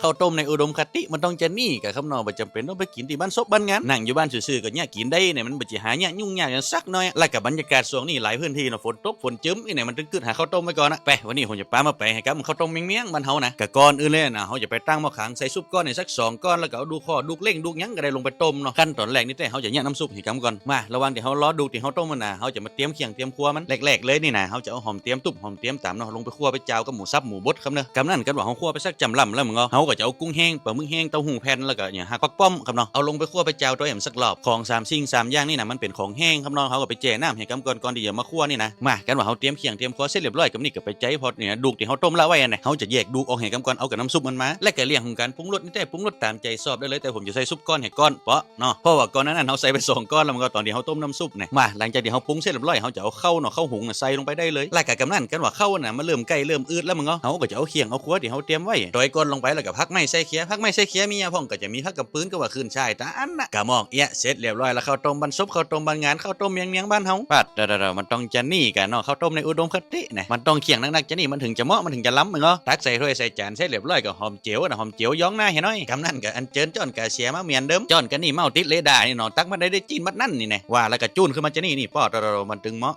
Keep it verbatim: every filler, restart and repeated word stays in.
ข้าวต้มในอุดมคติมันต้องจะนี่กะครับเนาะ บ่จ๋ำเป๋นต้องไปกิ๋นตี้บ้านศพบ้านงาน นั่งอยู่บ้านซื่อๆ ก็เยียะกิ๋นได้เนี่ย มันบ่จะหาเยียะยุ่งยากหยังสักหน้อย แล้วก็บรรยากาศช่วงนี้หลายพื้นที่เนาะ ฝนตกฝนจึ้มนี่เนี่ย มันตึงกึ๊ดหาข้าวต้มไว้ก่อนนะ ไป วันนี้ผมจะปามาไปหื้อก้ำข้าวต้มเมียงๆ บ้านเฮานะ กะก่อนอื่นเลยนะ เฮาจะไปตั้งหม้อขังใส่ซุปก้อนเนี่ยสักสองก้อน แล้วก็เอาดูข้อดูกเล้งดูกหยังก็ได้ลงไปต้มเนาะ ขั้นตอนแรกนี่แต๊ เฮาจะเยียะน้ำซุปหื้อก้ำก่อน มา ระหว่างตี้เฮารอดูกตี้เฮาต้มมันนะ เฮาจะมาเตรียมเคี่ยงเตรียมครัวมัน แรกๆ เลยนี่นะ เฮาจะเอาหอมเตียมตุ๊บหอมเตียมต๋ำเนาะ ลงไปคั่วไปจาวกับหมูสับหมูบดครับเนาะ กำนั้นกันว่าเฮาคั่วไปสักจ้ำล่ำแล้วมึงเนาะ เฮาก็จะเอากุ้งแห้ง ปลาหมึกแห้ง เต้าหู้แผ่น แล้วก็เนี่ย หักผักป้อมครับเนาะ เอาลงไปคั่วไปจาวตวยหื้อมันสักรอบ ของสามสิ่งสามอย่างนี่นะ มันเป๋นของแห้งครับเนาะ เฮาก็ไปแจ้น้ำหื้อก้ำก่อน ก่อนตี้จะมาคั่วนี่นะ มา กันว่าเฮาเตรียมเคี่ยงเตรียมครัวเสร็จเรียบร้อย กำนี้ก็ไปใจ๊ พอเนี่ย ดูกตี้เฮาต้มละไว้อันเนี่ย เฮาจะแยกดูกออกหื้อก้ำก่อน เอากับน้ำซุปมันมา และก็เรื่องของก๋านปรุงรสนี่แต๊ ปรุงรสต๋ามใจ๋สอบได้เลย แต่ผมจะใส่ซุปก้อนหื้อก่อนเปาะเนาะ เพราะว่าก่อนหน้านั้นเฮาใส่ไปสองก้อนแล้วมึงเนาะ ต๋อนตี้เฮาต้มน้ำซุปเนี่ย มา หลังจากตี้เฮาปรุงเสร็จเรียบร้อย เฮาจะเอาข้าวเนาะ ข้าวหุงน่ะใส่ลงไปได้เลย แล้วก็กำนั้นกันว่าข้าวน่ะมันเริ่มใก้เริ่มอืดแล้วมึงเนาะ เฮาก็จะเอาเคี่ยงเอาครัวตี้เฮาเตรียมไว้ ตวยก้อนลงไป แล้วก็ผักไม้ใส่เคีย ผักไม้ใส่เคียมีอะพ่อง ก็จะมีผักกำปืน ก็ว่าขึ้นฉ่ายต๋าอันนะ กะหมอกเอี้ยะ เสร็จเรียบร้อยแล้ว ข้าวต้มบ้านศพ ข้าวต้มบ้านงาน ข้าวต้มเมียงๆ บ้านเฮา ปัดเดาๆๆ มันต้องจะนี่กะเนาะ ข้าวต้มในอุดมคติเนี่ย มันต้องเคี่ยงนักๆ จะนี่ มันถึงจะเหมาะ มันถึงจะล้ำมึงเนาะ ตักใส่ถ้วยใส่จานเสร็จเรียบร้อย ก็หอมเจียวนะ หอมเจียวย้องหน้าหื้อหน้อย กำนั้นก็อัญเจิญจ้อนก๋าเสียมาเมียนเดิม จ้อนกะนี่เม้าติดเรดาร์นี่เนาะ ตักมาได้ ได้จีนบัดนั้นนี่แน่ ว่าแล้วก็จูนขึ้นมาจะนี่ นี่ ป้อ เดาๆๆ มันตึงเหมาะ